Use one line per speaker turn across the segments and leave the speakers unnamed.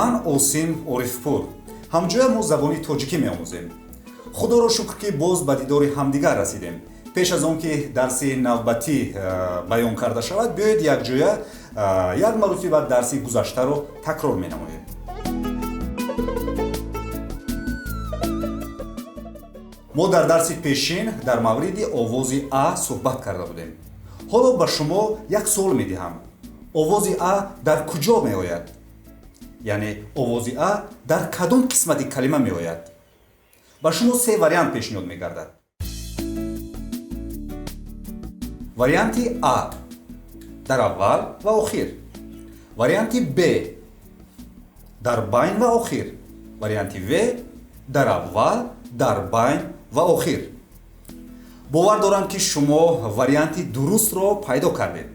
Ман Осим Орифпур. Ҳамҷоя мо забони тоҷикӣ меомӯзем. Худоро шукр, ки боз ба дидори ҳамдигар расидем. Пеш аз он ки дарси навбатӣ баён карда шавад, биёед якҷоя як маротиба дарси гузаштаро такрор менамоем. Мо дар дарси пешин дар мавриди овози а суҳбат карда будем. Ҳоло ба шумо як суол медиҳам: овози а дар куҷо меояд? Яъне овози а дар кадом қисмати калима меояд? Ба шумо се вариант пешниҳод мегардад. Варианти а дар аввал ва охир, варианти б дар байн ва охир, варианти в дар аввал, дар байн ва охир. Бовар дорам, ки шумо варианти дурустро пайдо кардед.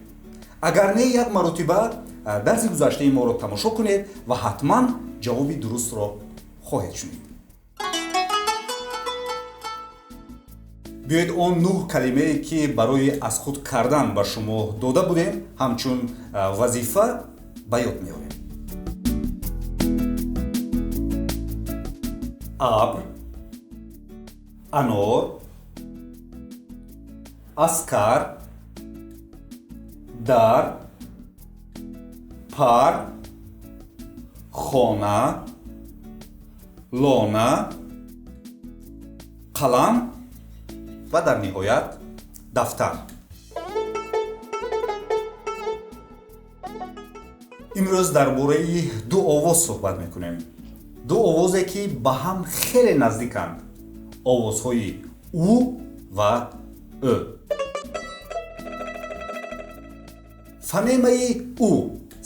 Агар не, як маротиба дарси гузаштаи моро тамошо кунед ва ҳатман ҷавоби дурустро хоҳед шунид. Биёед он нӯҳ калимае, ки барои аз худ кардан ба шумо дода будем, ҳамчун вазифа ба ёд меорем: абр, анор, аскар, дар, пар, хона, лона, қалам ва дар ниҳоят дафтар. Имрӯз дар бораи ду овоз суҳбат мекунем, ду овозе, ки ба ҳам хеле наздиканд: овозҳои у ва ӯ. Фонемаи у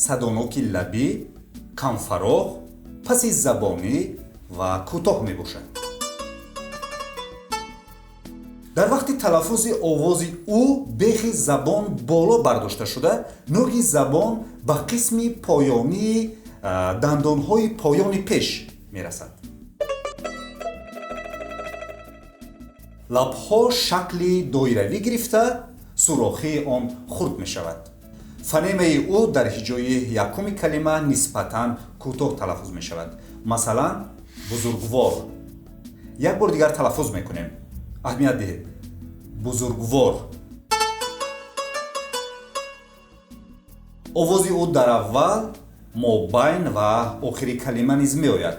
садоноки лабӣ, камфароғ, паси забонӣ ва кӯтоҳ мебошад. Дар вақти талаффузи овози у бехи забон боло бардошта шуда, нӯги забон ба қисми поёнии дандонҳои поёни пеш мерасад. Лабҳо шакли доиравӣ гирифта, сурохии он хурд мешавад. Фонемаи ӯ дар ҳиҷои якуми калима нисбатан кӯтоҳ талаффуз мешавад. Масалан, бузургвор. Як бор дигар талаффуз мекунем, аҳамият диҳед: бузургвор. Овози ӯ дар аввал, мобайн ва охири калима низ меояд.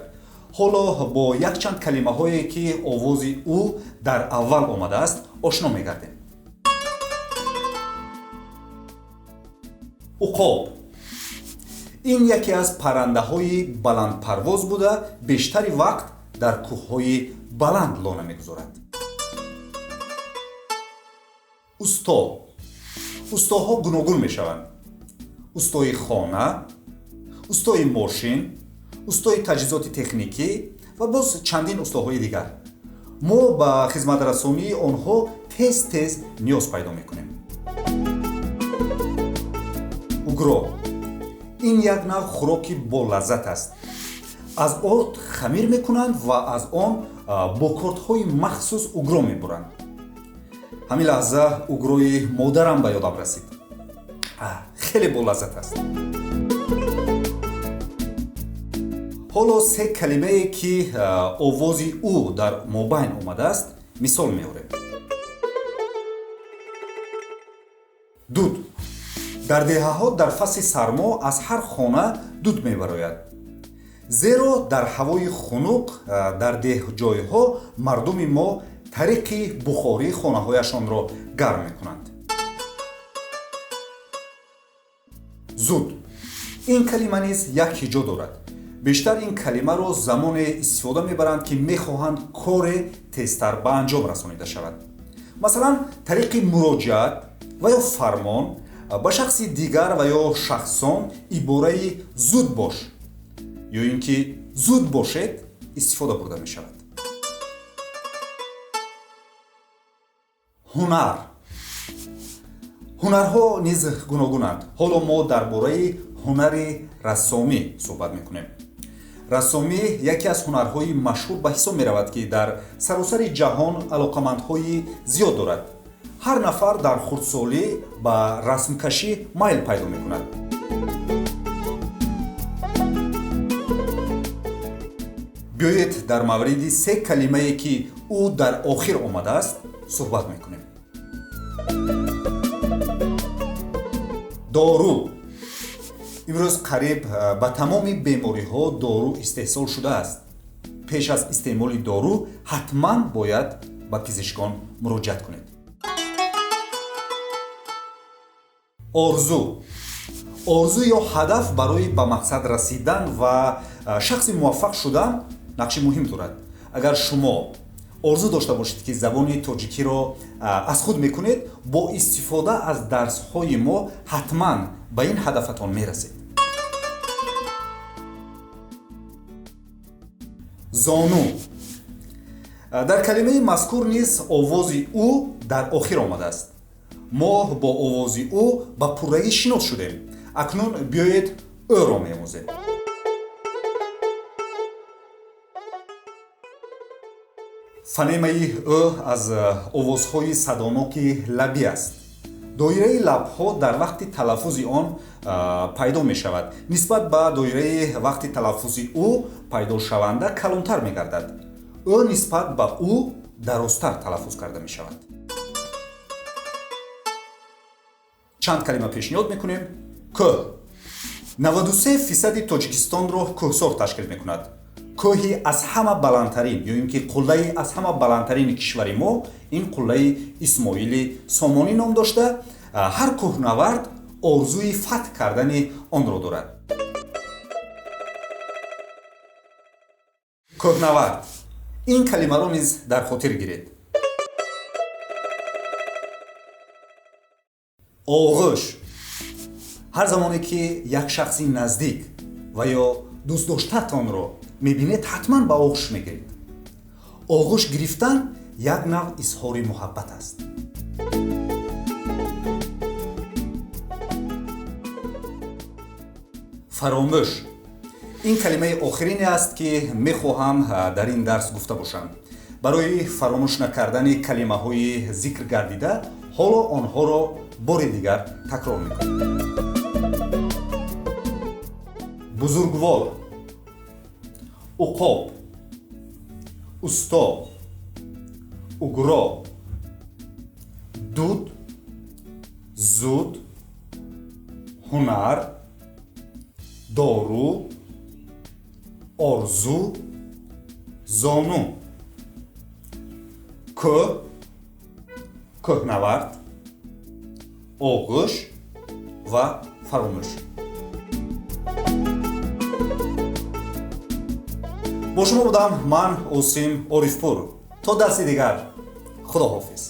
Ҳоло бо якчанд калимаҳое, ки овози ӯ дар аввал омадааст, ошно мегардем. Уқоб ин яке аз паррандаҳои баландпарвоз буда, бештари вақт дар кӯҳҳои баланд лона мегузорад. Усто. Устоҳо гуногун мешаванд: устои хона, устои мошин, устои таҷҳизоти техникӣ ва боз чандин устоҳои дигар. Мо ба хизматрасонии онҳо тез тез ниёз пайдо мекунем. Угро ин як нав хӯроки болаззат аст. Аз орд хамир мекунанд ва аз он бо кордҳои махсус угро мебуранд. Ҳамин лаҳза угрои модарам ба ёдам расид, хеле болаззат аст. Ҳоло се калимае, ки овози ӯ дар мобайн омадааст, мисол меорем. Дуд. Дар деҳаҳо дар фасли сармо аз ҳар хона дуд мебарояд, зеро дар ҳавои хунук дар деҳҷойҳо мардуми мо тариқи бухорӣ хонаҳояшонро гарм мекунанд. Зуд. Ин калима низ як ҳиҷо дорад. Бештар ин калимаро замоне истифода мебаранд, ки мехоҳанд коре тезтар ба анҷом расонида шавад. Масалан, тариқи муроҷиат ва ё фармон ба шахси дигар ва ё шахсон ибораи зуд бош ё ин ки зуд бошед истифода бурда мешавад. Ҳунар. Ҳунарҳо низ гуногунанд. Ҳоло мо дар бораи ҳунари рассомӣ суҳбат мекунем. Рассомӣ яке аз ҳунарҳои машҳур ба ҳисоб меравад, ки дар саросари ҷаҳон алоқамандҳои зиёд дорад. Ҳар нафар дар хурдсолӣ ба расмкашӣ майл пайдо мекунад. Биёед дар мавриди се калимае, ки ӯ дар охир омадааст, суҳбат мекунем. Дору. Имрӯз қариб ба тамоми бемориҳо дору истеҳсол шудааст. Пеш аз истеъмоли дору ҳатман бояд ба пизишкон муроҷиат кунед. Орзу. Орзу ё ҳадаф барои ба мақсад расидан ва шахси муваффақ шудан нақши муҳим дорад. Агар шумо орзу дошта бошед, ки забони тоҷикиро аз худ мекунед, бо истифода аз дарсҳои мо ҳатман ба ин ҳадафатон мерасед. Зону. Дар калимаи мазкур низ овози ӯ дар охир омадааст. Мо бо овози ӯ ба пуррагӣ шинос шудем. Акнун биёед ӯро меомӯзем. Фонемаи ӯ аз овозҳои садоноки лабӣ аст. Доираи лабҳо дар вақти талаффузи он пайдо мешавад. Нисбат ба доираи вақти талаффузи ӯ пайдошаванда калонтар мегардад. Ӯ нисбат ба ӯ дарозтар талаффуз карда мешавад. Чанд калима пешниҳод мекунем. Кӯҳ. 93% Тоҷикистонро кӯҳсор ташкил мекунад. Кӯҳи аз ҳама баландтарин ё ин ки қуллаи аз ҳама баландтарини кишвари мо ин қуллаи Исмоили Сомонӣ ном дошта, ҳар кӯҳнавард орзуи фатҳ кардани онро дорад. Кӯҳнавард. Ин калимаро низ дар хотир гиред. Оғӯш. Ҳар замоне ки як шахси наздик ва ё дӯстдоштатонро мебинед, ҳатман ба оғӯш мегиред. Оғӯш гирифтан як нав изҳори муҳаббат аст. Фаромӯш. Ин калимаи охирине аст, ки мехоҳам дар ин дарс гуфта бошам. Барои фаромӯш накардани калимаҳои зикр гардида, ҳоло онҳоро бори дигар такрор мекунем. Бузургвор, уқоб, усто, угро, дуд, зуд, ҳунар, дору, орзу, зону, кӯҳ, кӯҳнавард, оғӯш ва фаромӯш. Бо шумо будам ман, Осим Орифпур. То дарси дигар, худо ҳофиз.